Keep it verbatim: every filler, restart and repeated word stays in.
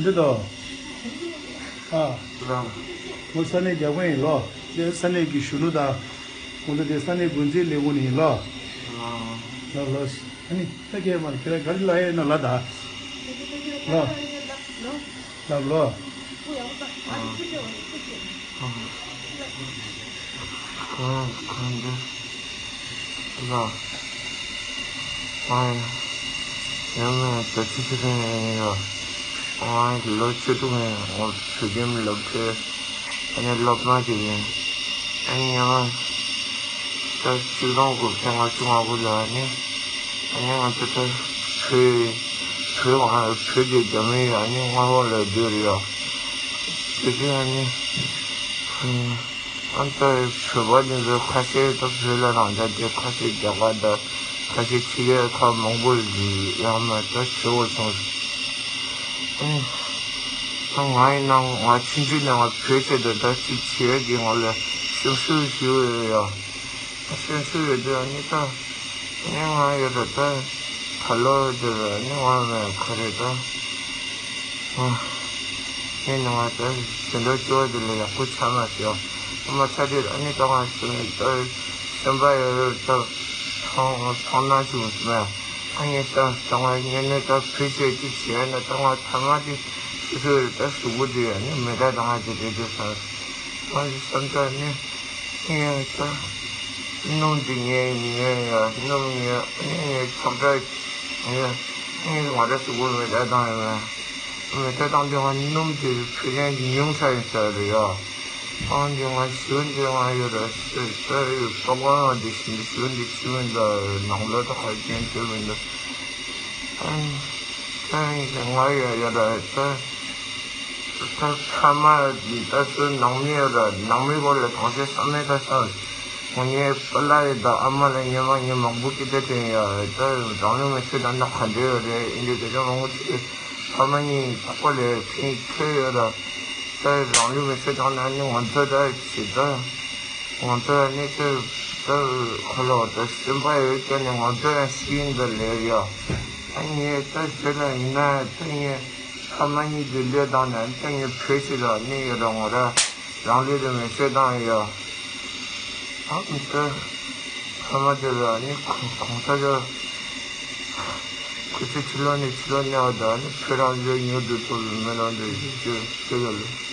འདི་དོ། ཨ། ལགས། ངོ་ས་གནས་རྒྱ་དཔོན་ཡིན་ལོ། དེ་ས་གནས་ཀྱི་གཞོན་ནུ་དང་། ཁོང་ཚོ་དེ་ས་གནས་འགོ་འཛིན་ལས་ཁུངས་ནས་ཡིན་ལོ། ལགས་ལགས། ཨ་ནི་ད་ཁྱེད་མར་ཁྱེད་རང་ག་རེ་ལབ་ཡས་ན་ལབ་ད། ལོ། ལབ་ལོ། གང་གང་འདི་ལ། ཨ་ཡ། ཡང་ན་ད་ཅི་ཞིག་ཡིན་ཡ། ཨ་ལོ་བཅུ་དྲུག་ཡིན། ཨོ་བོད་ཁྱིམ་སློབ་གྲྭའི་ཨ་ནི་སློབ་མ་ཅིག་ཡིན། ཨ་ནི་ཡང་ད་གཅིག་སྟོང་དགུ་བརྒྱ་ལྔ་བཅུ་ང་དགུ་ལ་ཨ་ནི་ཨ་ནི་ང་ཚོ་ད་བོད་བོད་ཨ་བོད་ཀྱི་རྒྱ་མི་ཨ་ནི་མངའ་འོག་ལ་སྡོད་རེད་ཡ། དེ་དུས་ཨ་ནི། ཨ་ནི་ད་བོད་པ་འདི་ཚོ་ཁ་ཤས་ད་བོད་ལ་རང་ཅག་དེ་ཁ་ཤས་རྒྱ་གར་དང་ཁ་ཤས་ཕྱི་རྒྱལ་ཁག་མང་པོ་ལ་ཡང་མ་ད་བྲོས་པ་སོང་། ཨ་ནི་ད་ང་ཡིན་ན་ང་ཆུང་ཆུང་ནས་ང་བོད་ཆེད་དུ་ད་ཅིག་བྱེད་ཀྱི་ང་ལ་སེམས་ཤུགས་ཞུ་ཡོད་ཡ། སེམས་ཤུགས་ཡོད་དུས་ཨ་ནི་ད་ཨ་ནི་ང་ཡོད་ད་ད་ད་ལོ་དེར་ཨ་ནི་ང་མེད་ག་རེ་ད། ཨ། ངས་ནང་ང་ད་ཟིན་གྲྭ་བཅུ་པ་དེ་ལ་ཡག་པོ་ཆགས་མ་སོང་། ཨ་མ་ཆ་དེ་ཨ་ནི་ད་ང་སེམས་ད་སེམས་པ་ཡོད་ད་ཐང་ཐང་ན་ཞུ་མ། ཨ་ངས་ས་ད་ང་ངས་ནས་ད་བོད་ཆས་ཅིག་བྱས་ན་ད་ང་ཐ་མ་དེ་སོ་སོའི་ད་གཟུགས་པོ་དེ་ཨ་ནི་མེ་ད་ད་ང་དེ་རེད་དེ་ས་ང་གི་བསམ་ཚར་ནི། ངས་ད་སྣུམ་དེ་ངས་ཉོས་ཡ། སྣུམ་ངས་ངས་ཁྱབ་བསྒྲགས་ངས་ངས་ང་རང་གཟུགས་པོ་མེ་མདའ་བཏང་ཡོད་མེད། མེ་མདའ་བཏང་དུས་ང་སྣུམ་དེ་ཕལ་ཆེར་ཉུང་ཚར་ཡིན་ས་རེད་ཡ། ཨང་དེ་ང་ཞུ་འདི་ང་ཡོད་ར་ས་ས་ཡོད་ས་ཀོང་ང་འདི་ཞིག་འདི་ཞུ་འདི་ཞུ་མི་འདུག་ནང་ལོགས་ད་ག་རེ་བྱས་འདུག་མི་འདུག་ཨང་ཨང་ང་ཡོད་ཡོད་ར་ས། ད་ཚང་མ་ད་སུ་ནང་མི་ཡོད་ར། ནང་མི་སྐོར་ལ་དྭངས་གསལ་བསམ་མེད་ད་བསམ། ངེད་པ་ལགས་ཡོད་ད་ཨ་མ་ལ་ཉེ་མ་ཉེ་མང་པོ་སྐད་ཆ་དྲན་ཡོད་ད། རང་ལུས་མེར་སྲེག་བཏང་ན་ག་འདྲ་ཡོད་རེད། ཨིན་དེ་སྐད་ཆ་མང་པོ་དྲིས། ཕ་མ་གཉིས་ཁོག་པ་ལ་ཕན་ཐོགས་ཡོད་ད། ད་རང་ལུས་མེར་སྲེག་བཏང་ན་ནི་ང་ཚོ་ད་ཇི་ལྟར་ང་ཚོ་ནི་ད་ད་ཁོ་ལ་ད་སེམས་པ་ཡོད་ཀྱང་ནི་ང་ཚོ་ཡང་ཤི་ཡིན་ད་ལས་ཡ། ད་ངས་ད་ཇི་ལྟར་ཡིན་ན་ད་ངས་ཕ་མ་གཉིས་དེ་ལས་བཏང་ནས་ད་ངས་བོད་ཕྱི་ལ་གནས་ཡོད་ར། ང་ར་རང་ལུས་དེ་མེར་སྲེག་བཏང་ཡོད། ཨ་ནི་ད་ཕ་མ་དེ་ལ་ནི་གོང་གོང་ས་མཆོག་ཁོ་ཚོ་ཕྱི་ལོགས་ནས་ཕྱི་ལོགས་གནས་པ་དང་ནི་ཕྱི་རང་ལུས་མྱུར་དུ་ཐོབ་པའི་སྨོན་ལམ་དེ་ཞུ་ཞུ་ཡོད་ལ།